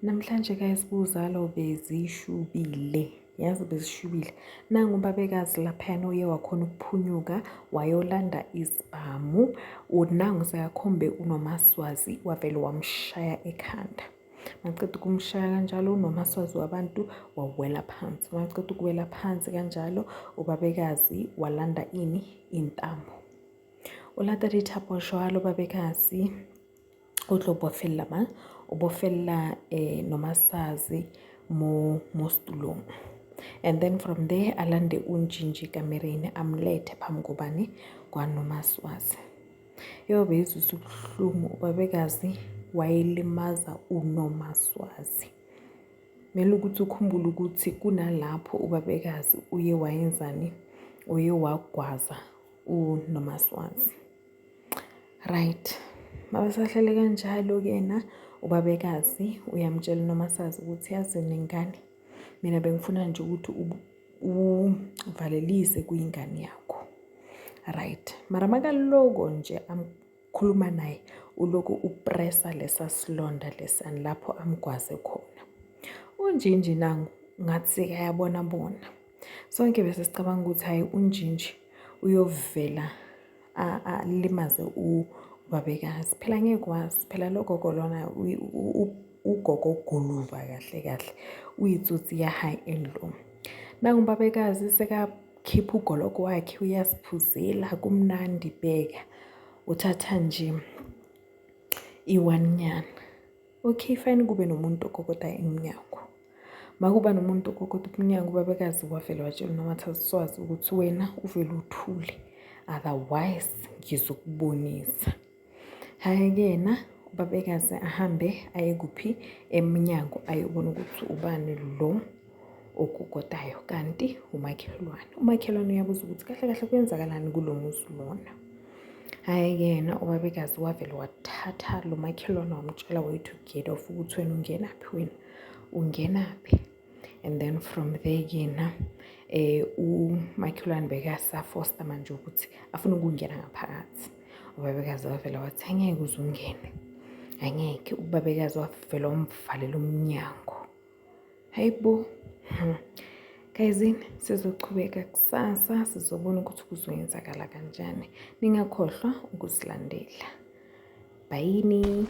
Namhlanje guys kuzalo bezishubile. Yazi bezishubile. Nangu ubabekazi laphayana uye wakhona ukuphunyuka wayolanda isibhamu. Unangu sekakhombe uNomaswazi wavele wamshaya ekhanda. Maqeda ukumshaya kanjalo uNomaswazi wabantu wawela phansi. Maqeda ukuwela phansi kanjalo ubabekazi walanda ini intambo. Ulata dithapo jwalo babekazi o tlo bofella mang o bofella Nomasazi mo mo setulong and then from there alande unjinji kamereni amlethe phambi kobani kwanomaswazi yobe izwisa ubuhlungu ubabekazi wayelimaza unomaswazi kumele ukuthi ukhumbule ukuthi kunalapho ubabekazi uye wayenzani uye wagwaza unomaswazi Right. Mabasahlele kanjalo-ke na ubabekazi uyamtshela uNomasazi ukuthi yazi nengane mina bengifuna nje ukuthi uvalelise kuyingane yakho. Right. Mara makaloko nje amkhuluma naye uloku upressa lesa silonda lesani lapho amgwaze khona. Unjinji nangu ngathi sekayabona bona. Sonke bese sicabanga ukuthi hhayi unjinji uyovela alimaze ubabekazi phela ngeke wazi phela lo gogo lona ugogo oguluva kahle kahle uyitsotsi ya high end lo nangu ubabekazi sekakhipha ugoloko wakhe uyasiphuzela kumnandi bheka uthatha nje iwanyana Okay fine kube nomuntu okokoda emnyango. Makuba nomuntu okokoda umnyango ubabekazi wavele watshela uNomathaswazi ukuthi wena uvele uthule otherwise ngizokubonisa. Hhayi-ke yena ubabekazi ahambe aye kuphi emnyango ayobona ukuthi ubani lo okokodayo kanti umakhelwane. Umakhelwane uyabuza ukuthi kahle kahle kwenzakalani kulo muzi lona. Hhayi-ke yena ubabekazi wavele wathatha lo makhelwane wamtshela way to get off ukuthi wena ungenaphi wena ungenaphi and then from there yena umakhelwane bekasafosta manje ukuthi afuna ukungena ngaphakathi ubabekazi wavele wathi angeke uze ungene angeke ubabekazi wavele wamvalela umnyango Hayi bo. Gayizini sizochubeka kusasa sizobona ukuthi kuzoyenzakala kanjani. Ningakhohlwa ukusilandela. Bayini.